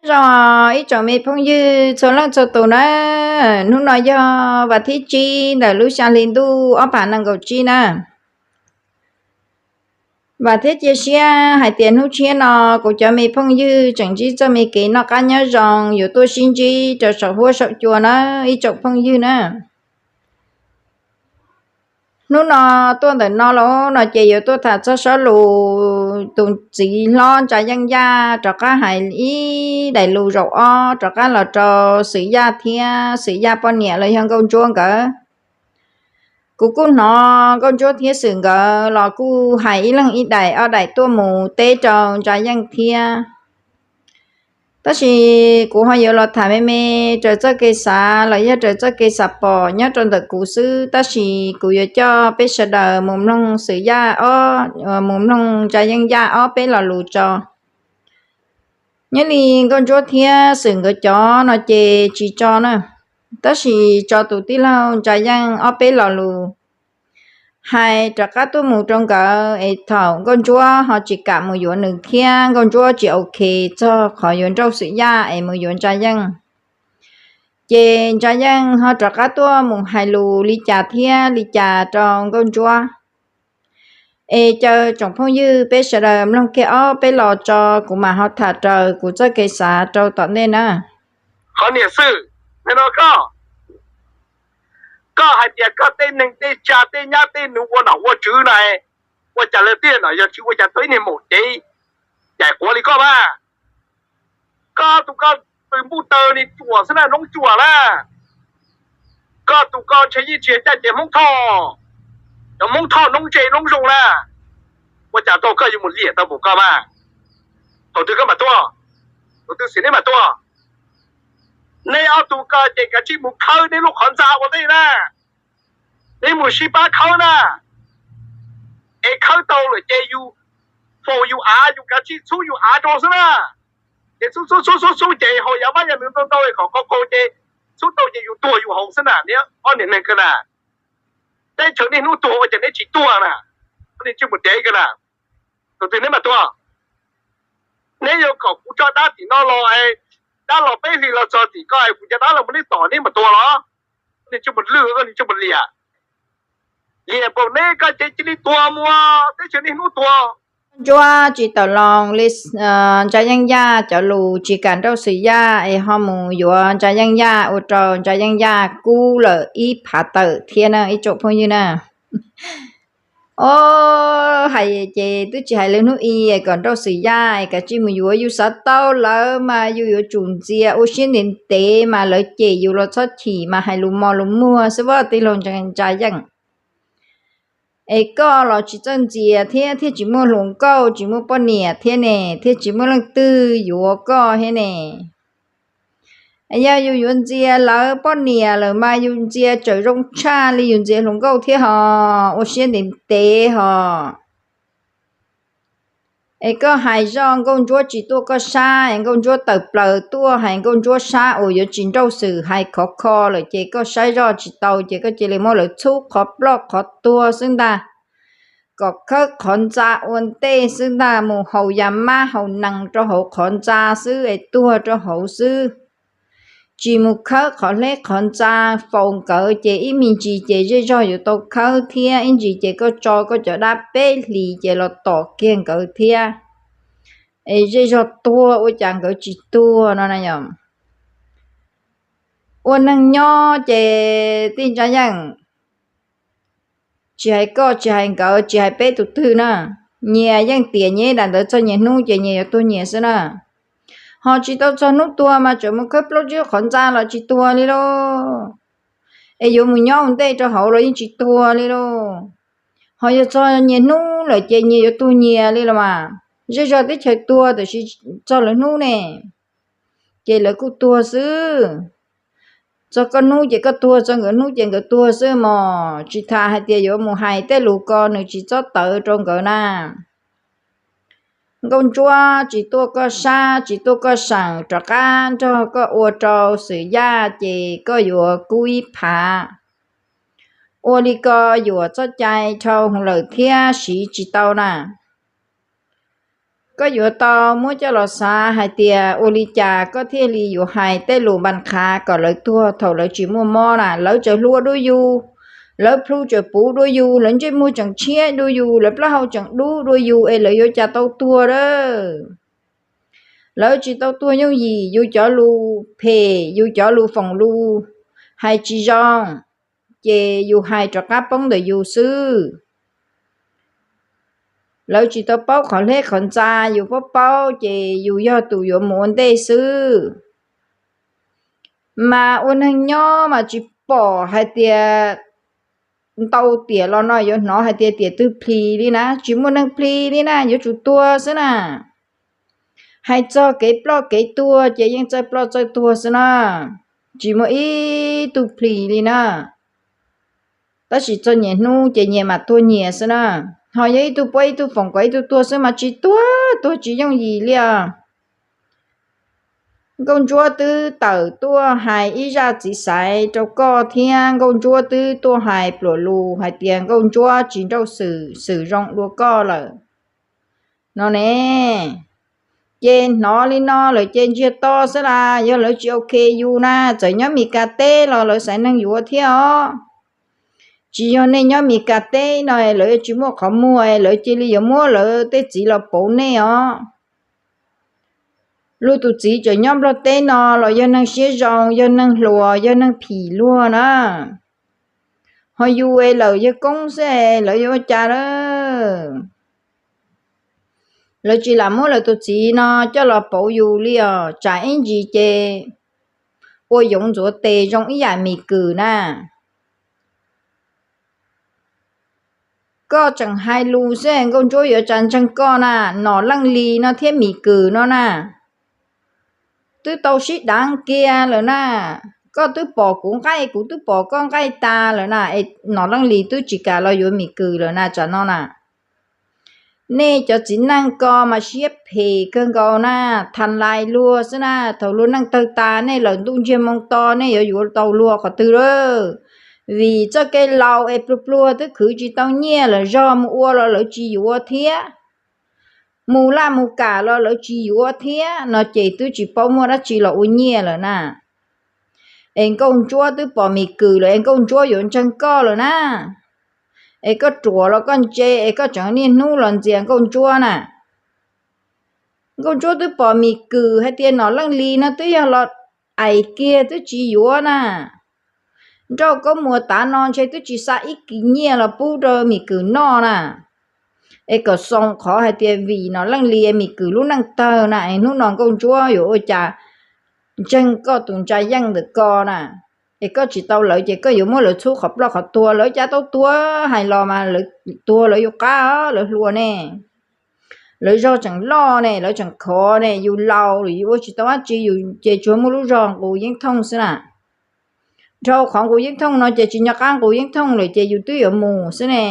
Nyob zoo ib tsoom me phooj ywg txhua leej txhua tus na, hnub no yog vas thib tsib ntawm lub xya hli ntuj ob phav nees nkaum tsib na. Vam thiab cia siab hais tias hnub tshiab no kuv cov me phooj ywg tseem ntsib txoj me kev noj qab nyob zoo yuav tuaj sib ntsib rau saum huab saum cua na ib tsoom phooj ywg na. Hnub no tuaj ntawm no los no ces yuav tuaj tham txog sob lus tus txiv hlob Ntsa Yeej Yaj rov qab hais ib daim lus zaum ob rov qab los rau Xwm Yaj thiab Xwm Yaj poj niam los yog Nkauj Ntsuab nkawd. Kuv kuj hnov Nkauj Ntsuab thiab Xwm nkawd los kuj hais ib leeg ib daim ob daim tuaj mus teb rau Ntsa Yeej thiab. Tab sis kuv ho yuav los tham me me raws txoj kev xav los yog raws txoj kev xav pom nyob rau ntawm kuv xwb, tab sis kuv yuav coj peb sawv daws mus mloog Xwm Yaj ob, mus mloog Ntsa Yeej Yaj ob peb lo lus tso. Nyob li Nkauj Ntsuab thiab Xwm nkawd cov no ces tsis tso na, tab sis tso tus tij laug Ntsa Yeej ob peb lo lus hais rov qab tuaj mus rau nkawd es thaum Nkauj Ntsuab ho tsis kam mus yuav nws thiab Nkauj Ntsuab tsis ok txog qhov yuav nrauj Xwm Yaj es mus yuav Ntsa Yeej, ces Ntsa Yeej ho rov qab tuaj mus hais lus li cas thiab li cas rau Nkauj Ntsuab. Es caw tsoom phooj ywg peb sawv daws mloog kiag ob peb los tso, kuv mam ho tham raws kuv txoj kev xav rau tom ntej na. Qhov niam Xwm, no koj, koj hais tias koj tej neeg tej tsa tej nyab tej nus ua nom ua tswv na, ua cas lawv tej nom yog tsis ua cas tau ib niag maum dev cais quav li koj mas. Koj tus koj tw npuj taw ni cuam xwb na, noob cuam na. Koj tus koj ntshe yeej tsis yog caj ces Hmoob Thoj, cov Hmoob Thoj noob ntse noob zoo na. Ua cas tau koj yuav mus liam tau mus koj mas. Thaum twg koj mam tuaj? Thaum twg xwm neb mam tuaj? Neb ob tug ko ces kav tsij mus khawb neb lub qhov ntxa ua ntej na. Neb mus sib pab khawb na. Es khawb tau lawm ces yus faus yus av, yus kav tsij txhub yus av rau xwb na. Ces txhub txhub txhub txhub ces haus yav mab yav nws ntau ntau kom qaug qaug ces txhub tau ces yus tuag yus haus xwb na. Neb ob niag neeg ko na, teb chaws niaj hnub tuag ua cas neb tsis tuag na? Ob niag ntsej muag dev ko na, thaum twg neb mam tuaj? Neb yuav kom kuv tso dab tim no los, dab los peb hlis los txog tim ko, kuv cov dab los mus neb tom neb mam tuag los? Ob niag ntsej muag lwj, ob niag ntsej muag liam. Liam npaum neb ko ces cia li tuag mus, teb chaws niaj hnub tuag. Ntsuab tsis tawm los li, Ntsa Yeej Yaj cov lus tsis kam nrauj Xwm Yaj es ho mus yuav Ntsa Yeej Yaj ua rau Ntsa Yeej Yaj kub lawm ib phav tawm thiab na ib tsoom phooj ywg na. Os, hais ces twb tsis hais lawv hnub i kom nrauj Xwm Yaj es kav tsij mus yuav, yus xav tau lawv mas yus yuav tsum ntxias ua siab ntev ntev mas lawv cem yus los txhob chim mas hais lus mos lus muag xwb as tij laug Ntsa Yeej. Es koj los tsis txawj ntxias thiab, thiaj tsis muaj hluas nkauj, tsis muaj poj niam thiab ne, thiaj tsis muaj leej twg yuav koj thiab ne. Yog yus yuav ntxias lawv poj niam lawm mas yus ntxias tseem zoo tshaj li yus ntxias hluas nkauj thiab hos, ua siab ntev ntev hos. Es koj hais zoj Nkauj Ntsuab tsis tuaj koj sab es Nkauj Ntsuab tawm plaws tuaj hais Nkauj Ntsuab sab uas yuav tsis nrauj Xwm hais khov kho lawm ces koj saib zoj tsis tau ces koj cia li muab lawv txhub qhov ploj qhov tuag xwb ntag. Kom khawb qhov ntxa ua ntej xwb ntag, mus haus yas mab haus nees rau hauv qhov ntxa xwb es tuag rau hauv xwb. Tsis mus khawb qhov hleb qhov ntxa faus nkawd ces ib me ntsis ces zej zog yuav tau khawb thiab, ib ntsis ces koj tso koj cov dab peb hlis ces los tom kiag nkawd thiab. Es zej zog tuag ua cas nkawd tsis tuag no na yom. Ua neeg nyob ces tij Ntsa Yeej, tsis hais koj tsis hais nkawd tsis hais peb tus twg na, nyias yeej tiam nyias ib daim ntawd txog nyias hnub ces nyias yuav tuag nyias xwb na. Ho tsis tau txog hnub tuag mas tseem mus khawb plaub tsib qhov ntxa los tsis tuag li lauj. Es yuav mus nyob ua ntej rau hauv los yeej tsis tuag li lauj. Ho yog txog nyias hnub lawm ces nyias yuav tuag nyias li los mas. Zej zog teb chaws tuag tiam sis txog lawv hnub ne, ces lawv kuj tuag xwb. Txog koj hnub ces koj tuag, txog nkawd hnub ces nkawd tuag xwb mos. Tsis tas hais tias yuav mus hais tej lus ko nws tsis txob tawv rau nkawd na. Nkauj Ntsuab tsis tuaj koj sab tsis tuaj koj seem, rov qab nrog koj ua rau Xwm Yaj ces koj yuav kub ib phav. Ua li ko yuam txoj cai dhau lawm thiab siv tsis tau na. Koj yuav tau muab coj los xav hais tias ua li cas koj thiaj li yuav hais tej lus npas qhav kom lawv tuag thaum lawv tsis muaj mob na. Lawv tseem hlua dua yus, lawv plhu tseem puv dua yus, lawv ntsej muag tseem tshiab dua yus, lawv plaub hau tseem dub dua yus es lawv yuav cas tau tuag a? Lawv tsis tau tuag yooj yim. Yus cov lus phem, yus cov lus foom lus hais tsis zoo, ces yus hais rov qab poob ntawm yus xwb. Lawv tsis tau paub qhov hleb qhov ntxa, yus paub paub ces yus yog tus yuav mus ua ntej xwb. Mas ua neeg nyob mas tsis pom hais tias ntau tiam los no yuav hnov hais tias tiam twg plis li na, tsis muaj neeg plis li na, yuav tsum tuag xwb na. Hais txog kev ploj kev tuag ces yeej txawj ploj txawj tuag xwb na, tsis muaj ib tug plis li na. Tab sis txog nyias hnub ces nyias mam tuag nyias xwb na. Ho yog ib tug puab ib tug foom kom ib tug tuag xwb mas tsis tuag, tuag tsis yooj yim li os. Nkauj Ntsuab twb tawm tuaj hais ib zaj txiv xaiv rau koj thiab Nkauj Ntsuab twb tuaj hais pluas lus hais tias Nkauj Ntsuab tsis nrauj xwm, xwm zoo dua koj lawm no ne. Ces hnov li no lawm ces ntsiag to xwb las, yog lawv tsis ok yus na, txawm nyob Mes Kas teb los lawv xaiv neeg yuav thiab os. Tsis yog nej nyob Mes Kas teb no lawv tsis muaj qhov muag, lawv cia li yuav muab lawv tej txiv los pauv nej os. Luag tus txiv tseem nyob Nplog teb no los yog neeg siab zoo, yog neeg hluas, yog neeg phim luag na. Ho yus es lawm yawg koob xwb es lawv yuav ua cas a? Lawv tsis lam muab lawv tus txiv no coj los pauv yus li os, tsam ib ntsis ces ua yoov ntxuav tes zoo ib yam Mis Kws na. Koj tseem hais lus xwb, Nkauj Ntsuab yuav tsa ntseeg koj na. Nom Leej Lis no thiab Mis Kws no na, twb tau sib dav kiag lawm na. Koj twb pom kuv nqaij, kuv twb pom koj nqaij tas lawm na, es Nom Leej Lis twb tsis kam los yuav Mis Kws lawm na tsam no na. Nej cov txiv neej ko mas siab phem kawg nkaus na, tham lais luag xwb na. Thaum luag neej tawg tas nej lawm ntuj ntsiag moo to nej yuav yuav tau luag qhov twg lawm? Vim txoj kev laus es pluag pluag twb khwv tsis tau nyiaj lawm, zog mus ua los lawv tsis yuav thiab, mus laj mus kam los lawv tsis yuav thiab no ces twb tsis paub muaj dab tsi los ua nyiaj lawm na. Es Nkauj Ntsuab twb pom Mis Kws lawm es Nkauj Ntsuab yuav ntseeg koj lawm na. Es koj ruam los koj ntse es koj tseem niaj hnub los ntxias Nkauj Ntsuab na. Nkauj Ntsuab twb pom Mis Kws hais tias Nom Leej Lis no twb yog los ais kiag twb tsis yuav na. Nrauj Kaub Muas tav no ntshe twb tsis xa ib kis nyiaj los pub rau Mis Kws noj na. Es kom xoo qhov hais tias vim Nom Leej Lis Mis Kws lub neej tawg na, es hnub no Nkauj Ntsuab yuav ua cas ntseeg koj tus ntsa yeej ntawm ko na. Es koj tsis tau lawv ces koj yuav muab lawv txhub qhov ploj qhov tuag, lawv cas tau tuag, hais los mas lawv tuag lawv yuav qab, lawv hluas ne. Lawv zog tseem loj ne, lawv tseem khov ne, yus laus lawm yus ua tsis tau dab tsi, yus ces tsuas muaj lub zog nqus yeeb thooj xwb na. Dhau qhov nqus yeeb thooj no ces tsis nco qab nqus yeeb thooj lawm ces yus twb yuav mus xwb ne.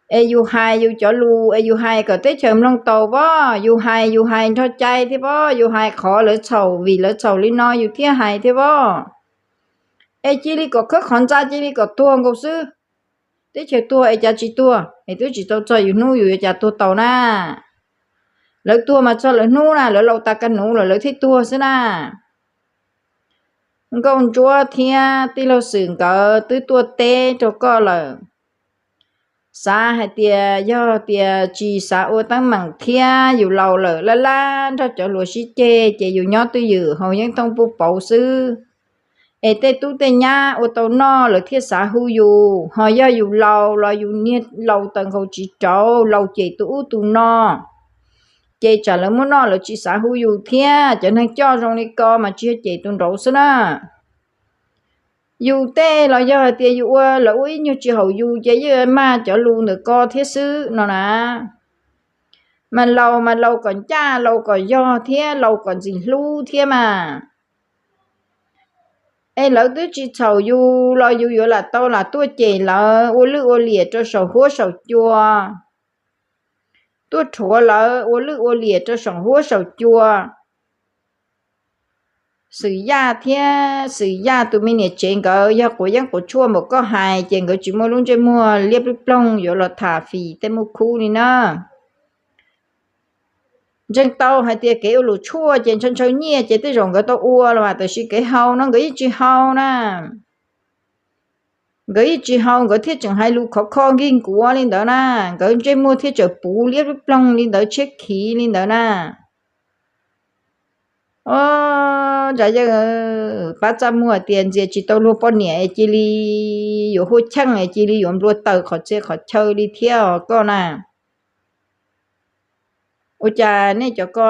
Es yus hais yus cov lus es yus hais kom teb chaws mloog tau pob, yus hais yus hais nrog cai thiab pob, yus hais qhov lawv txhaum vim lawv txhaum li no yus thiaj hais thiab pob. Es cia li kom khawb qhov ntxa, cia li kom tuag nkaus xwb. Teb chaws tuag es cas tsis tuag, es twb tsis tau txog yus hnub yus yuav cas tuag tau na. Lawv tuag mas txog lawv hnub na, lawv laus tas ka nuv lawm lawv thiaj tuag xwb na. Nkauj Ntsuab thiab tij laug Xwm nkawd twb tuaj teb rau koj lawm. Xav hais tias yog tias tsis xav ua teeb meem thiab yus laus lawm laj laj nrog cov hluas sib ceg ces yus nyob twj ywm haus yeeb thooj puj pauv xwb, es tej tub tej nyab ua tau noj lawv thiaj xav hu yus. Ho yog yus laus los yus niag laus tawm nkaus tsis rauv, laus cem tus ub tus no, ces tsam lawv muab noj lawv tsis xav hu yus thiab. Cov neeg coj zoo li ko mas tsis yog cem tus nraud xwb na. Yus tej los yog hais tias yus ua lawv ua ib nyuag tsis haum yus ces yeej mag cov lus ntawm ko thiab xwb no na. Mas laus mas laus kom ncaj, laus kom yog thiab laus kom ntxim hlub thiab mas. Es lawv twb tsis txhaum yus los yus yuav lam tau lam tuaj cem lawv ua lwj ua liam rau saum huab saum cua, tuaj rhuav lawv ua lwj ua liam rau saum huab saum cua. Xwm Yaj thiab Xwm Yaj tus me niam tsev nkawd yog quav yeeb quav tshuaj npaum koj hais ces nkawd tsis muaj lub ntsej muag liab ploog ploog yuav los tham fim tej muaj khub li na. Ntseeg tau hais tias kev ua luam tshuaj ces ntshaw ntshaw nyiaj ces tej zaum nkawd tau ua los mas, tab sis kev haus no nkawd yeej tsis haus na. Nkawd yeej tsis haus, nkawd thiaj tseem hais lus khov kho nkig nkuav li ntawd na. Nkawd ntsej muag thiaj tseem puv liab ploog li ntawd, tshiab khiv li ntawd na. Os, Ntsa Yeej, pab txaj muag tias ntxias tsis tau luag poj niam es cia li yuav huaj cheej es cia li yuav nplua taws qhov txhia qhov chaw li thiab os koj na. Ua cas nej cov ko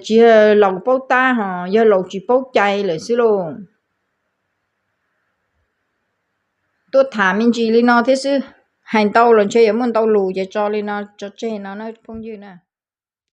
tsis yog laus paub tab hos yog laus tsis paub cai lawm xwb lauj? Tuaj tham me ntsis li no thiab xwb, hais ntau los ntshe yuav muaj ntau lus ces tso li no tso tseg no na phooj ywg na.